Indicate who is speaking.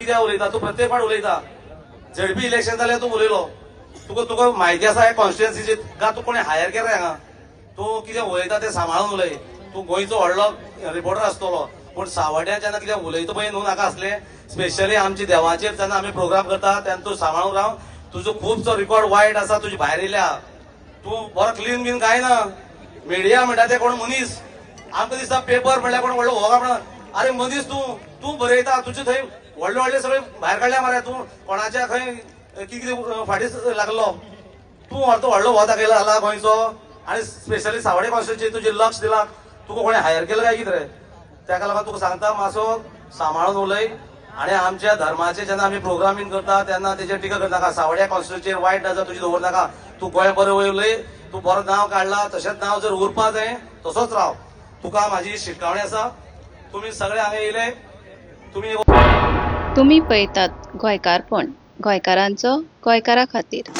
Speaker 1: कित्याक उलयता? तूं प्रत्येक फावट उलयता. झेडपी इलेक्शन जाल्यार तूं उलयलो. तुका तुका म्हायती आसा ह्या कॉन्स्टिट्युएन्सीची का तूं कोणें हायर केला हांगा? तूं कितें उलयता तें सांबाळून उलय. तूं गोंयचो व्हडलो रिपोर्टर आसतलो, पूण सावड्ड्यां जेन्ना कितें उलयता पळय न्हू, नाका आसलें. स्पेशली आमच्या देवाचेर जेन्ना आमी प्रोग्राम करता तेन्ना तूं सांबाळून राव. तुजो खुबसो रिकॉर्ड वायट आसा, तुजी भायर येयल्या. तूं बरो क्लीन बीन कांय ना. मिडिया म्हणटा ते कोण मनीस? आमकां दिसता पेपर म्हणल्यार कोण व्हडलो हो म्हणून. अरे मनीस तूं, तूं बरयता. तुजे थंय व्हडले व्हडले सगळे भायर काडल्या मरे. तूं कोणाच्या खंय कितें कितें फाटीं लागलो. तूं व्हरतो व्हडलो हो दाखयला जाला गोंयचो आनी स्पेशली सावडे कॉन्स्टिट्युएन्सी तुजें लक्ष दिलां. तुका कोणें हायर केलां काय कितें रे? तेका लागून तुका सांगता, मातसो सांबाळून उलय. आनी आमच्या धर्माचे जेन्ना आमी प्रोग्राम बीन करता तेन्ना तेजेर टिका करनाका. सावड्या कॉन्स्टिट्युएन्सीचेर वायट नजर तुजी दवर नाका. तूं गोंय बरें उलय. तूं बरो नांव काडला, तशेंच नांव जर उरपा जाय तसोच राव. तुका म्हाजी शिटकावणी आसा. तुमी सगळे हांगा येयले तुमी.
Speaker 2: तुमी पळयतात गोंयकारपण, गोंयकारांचो गोंयकारा खातीर.